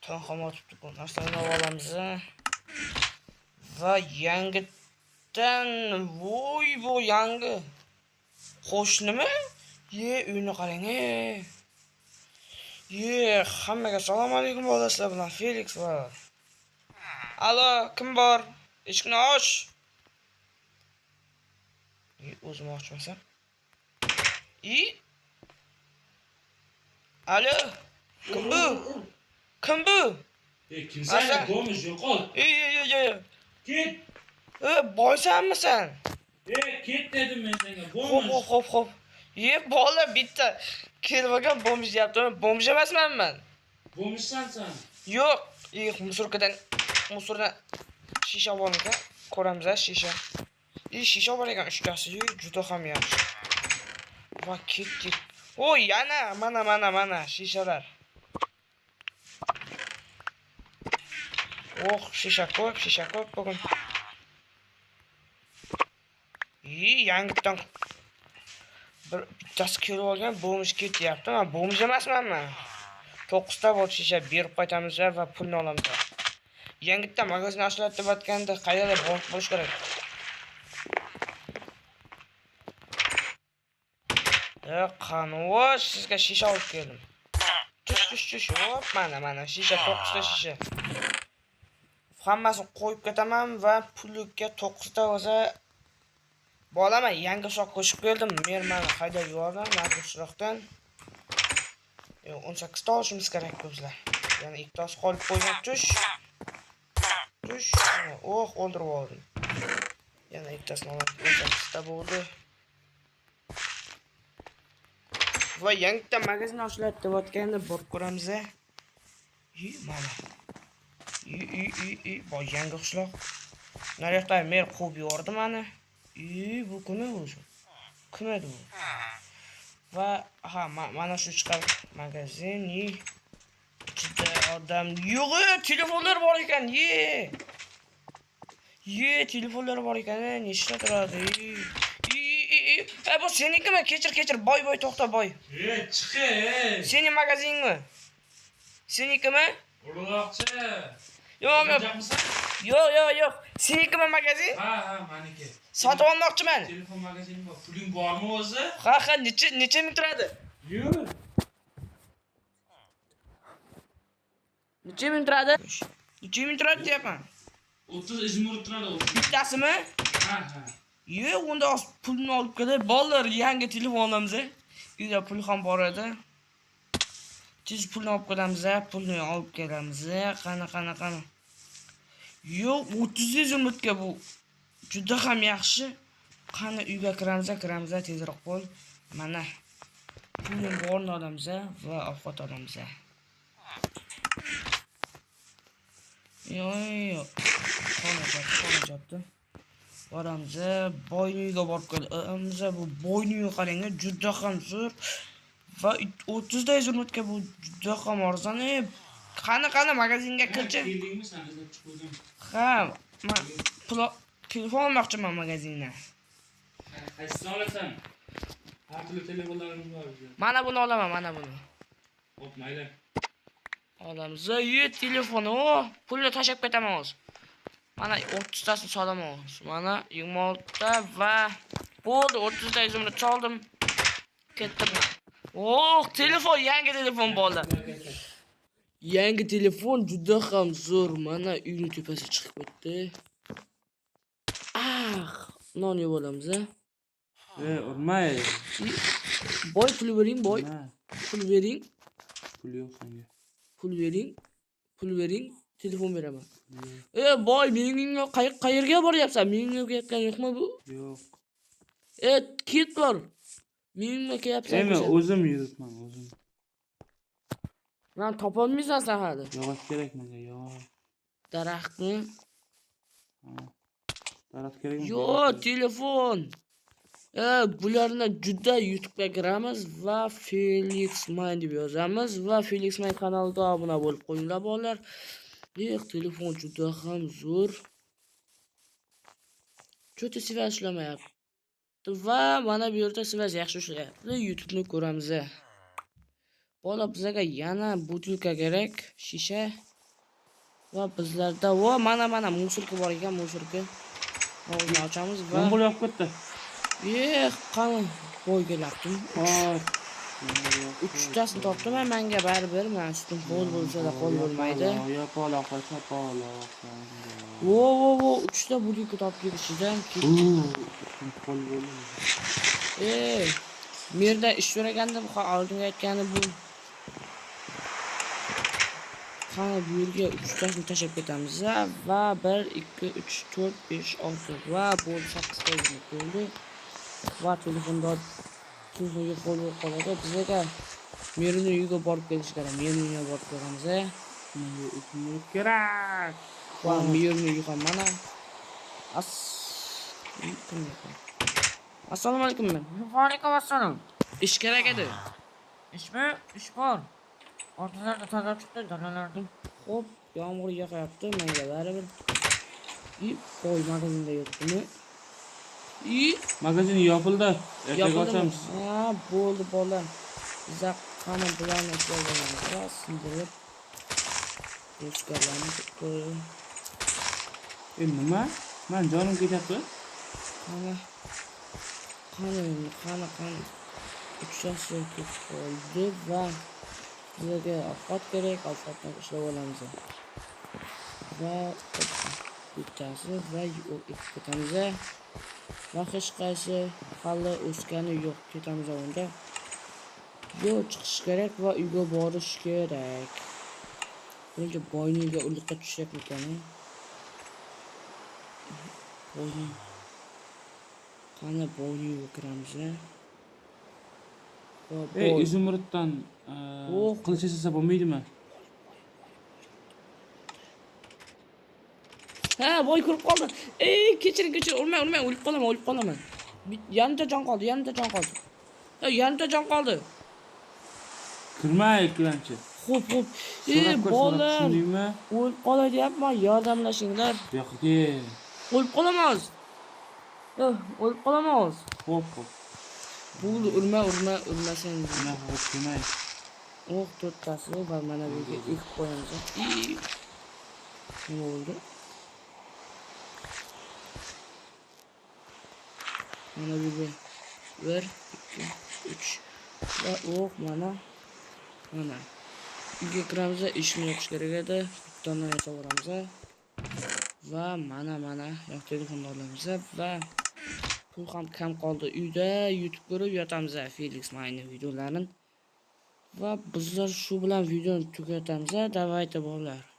Tong ham otibdi, bu narsani olamiz. Va yangidan, voy, bu yangi qo'shnimi? Ye, uyni qarang, e. Ye, hammaga assalomu alaykum bolalar, sizlar bilan Felix va Alo, kim bor? Eshikni och. E, o'zim ochmasam. I? Alo, kim bu? Kim bu? E kimsan? Asa- Бомж, yo'qol. Ey, ey, ey, ey. Ket. E, boysanmi sen? E ket dedim men senga. Xo'p, Бомж. xo'p, xo'p, xo'p. Ye, bola bitta kelib olgan бомж deyapti. Бомж emasman men. Бомж san sen. Yo'q. E, мусорка dan, мусор dan shisha bor ekan. Ko'ramiz a shisha. E, shisha bor ekan uchtasi. E, juda ham yaxshi. Va ketdik. O, yana mana mana mana shishalar. Oh, shisha ko'p, shisha ko'p bugun. E, yangitdan bir bittasi kelib olgan, бомж ketyapti. Men бомж emasman men. 9 ta bor shisha berib qaytamiz va pulni olamiz. Yangitdan magazin ochiladi deb aytganda qayerda borib bo'lish kerak. E, qani, sizga shisha olib keldim. Tush, tush, tush. Hop, mana, mana shisha, 9 ta shisha. Hammasini qo'yib ketaman va pulga 9 ta bo'lsa bolaman, yangi hisob qo'shib keldim. Men meni haydab yubordim Nargiz. 18 ta olishimiz kerak bizlar. Yana ikkitasi qolib qo'ygan. Tush. Tush. Oh, o'ldirib oldim. Yana ikkitasini olamiz. 18 ta bo'ldi. Va yangita magazin ochiladi deb aytganda borib ko'ramiz. I, mana. I, i, i, i, boy yangi qishloq. Naryoqda mer quvib yubordi mani. I, bu kim o'zi? Kim edi bu? Va ha, mana shu chiqar magazin. I, ichida odam yo'q, telefonlar bor ekan. Ye. Ye, telefonlar bor ekan, nechta turadi? I, i, i, i. Bu senikimi? Kechir, kechir. Boy, boy, to'xta, boy. E chiq e. Sening magaziningmi? Senikimi? Urloqchi. Yo'q, yo'q. Yo'qmisan? Yo'q, yo'q, yo'q. Senikimi magazin? Ha, ha, meniki. Sotib olmoqchiman. Telefon magazini bor. Puling bormi o'zi? Ha, ha, necha ming turadi? Yur. Necha ming turadi? Necha ming turadi deyapman. 30 izmir turadi o'zi. Bittasimi? Ha, ha. Yo'q, unda oz pulni olib kelib, bolalar yangi telefon olamiz. Uyda pul ham bor edi. Tez pulni olib kelamiz, pulni olib kelamiz. Qani, qani, qani. Yo'q, 30 izmutga bu juda ham yaxshi. Qani uyga kiramiz, kiramiz, tezroq bo'l. Mana pulni borini olamiz va ovqat olamiz. Yo'q, yo'q. Qona chapdi. Boramiz, boyning uyiga borib kelamiz. Bu boyning uyi qarang, juda ham zo'r. Va 30 ta izmutga bu juda ham arzon. Qani, qani magazinga kirchi. Keldingmi sen, izlab chiquvdim. Ha, men pul telefon olmoqchiman magazindan. Qaysisini olasan? Har turli telefonlarimiz bor bizda. Mana buni olaman, mana buni. Hop, mayli. Olamiz. Ye, telefon, o, pulni tashlab ketaman hozir. Mana 30 tasini solaman hozir. Mana 26 ta va bo'ldi, 30 ta izimni soldim. Ketdim. Oh, telefon, yangi telefon bo'ldi. Yangi telefon juda ham zo'r. Mana uyning tepasiga chiqib ketdi. Ah, non yeb olamiz a. E, urmay. Boy, pul bering, boy. Pul bering. Pul yo'q senga. Pul bering. Pul bering, telefon beraman. E, boy, mening qayerga boryapsan? Mening uyga ketgan yo'qmi bu? Yo'q. E, ket bor. Mening uyga kelyapsan. Emi o'zim yuribman, o'zim. Lan topolmaysan sen hali. Yog'och kerak menga, yog'och. Daraxtni. Daraxt kerakmi? Yo'q, telefon. Bularni juda YouTube'ga kiramiz va Felix Mine deb yozamiz va Felix Mine kanaliga obuna bo'lib qo'yinglar bolalar. Yo'q, telefon juda ham zo'r. Cho'ta связь ishlamayapti. Va mana bu yerda связь yaxshi ishlayapti. YouTube'ni ko'ramiz. Bola, bizga yana butilka kerak, shisha. Va bizlarda va mana mana мусорка bor ekan, мусорка. Og'zini ochamiz va Yomg'ir yog'ib ketdi. Eh, qani boy kelyaptimi? Voy. Uchtasini topdim, manga baribir, man sutim ho'l bo'lsa-da qo'l bo'lmaydi. Yapaloq, chapaloq. Vo, vo, vo, uchta burilka topdik ichidan. Qo'l bo'ldi. Merda ish so'ragandim, oldingi aytgani bu. Qani bu yerga uchtasini tashlab ketamiz va 1 2 3 4 5 6 va bo'ldi, 8 ta izumrud bo'ldi. Va telefonga qo'l bo'lib qoladi. Bizga Merni uyiga borib kelish kerak. Merni uyiga borib kelamiz. Menga izumrud kerak. Va Merni uyi ham mana. As kim ekan? Assalomu alaykum. Va alaykum assalom. Ish kerak edi. Ishmi? Ish bor. Ortalarda toza chiqdi, dalalarda. Xo'p, yomg'ir yog'yapti, menga baribir. I, qo'y magazinda yo'qmi? I, Magazin yopildi. Ertaga yopildimi? ochamiz. Ha, bo'ldi bola. Biza qani bularni ishlab olamiz va sindirib do'stlarni qo'yib. Nima? Man jonim ketyapti. Qani qani qani qani uchtasi ketib qoldi va bizga ovqat kerak, ovqatni ishlab olamiz. Va bittasi va ekib ketamiz. Va hech qaysi hali o'sgani yo'q, ketamiz unda. Yo'q, chiqish kerak va uyga borish kerak. Birinchi boyning uyiga uliqqa tushyapmikan? Boyning qani boyning uyiga kiramiz. Va boy Izumruddan Oh. qilich yasasa bo'lmaydimi? Ha, boy ko'rib qoldi. Ey, kechiring, kechiring, urmang, urmang, o'lib qolaman, o'lib qolaman. Yarimta jon qoldi, yarimta jon qoldi. Ha, yarimta jon qoldi. Kirma ikkilamchi. Xo'p, xo'p. Ey, So'rab ko'r, so'rab bolalar, tushundingmi? o'lib qolay deyapman, yordamlashinglar. Bu yoqqa kel. O'lib qolamiz. O'lib qolamiz. Xo'p, xo'p. Bo'ldi, urma, urma, urmasang. Bunaqa qilib kelmay. O'q to'rttasi va mana bu yerga ekib qo'yamiz. I, nima bo'ldi? Mana bu yerga 1, 2, 3 va o'q mana mana. Uyga kiramiz, eshikni yopish kerak edi. Bittadan yasab olamiz. Va mana mana yoq telefonni olamiz va pul ham kam qoldi. Uyda YouTube ko'rib yotamiz Felix Mayne videolarini. Va bizlar shu bilan videoni tugatamiz. Давайте, bolalar.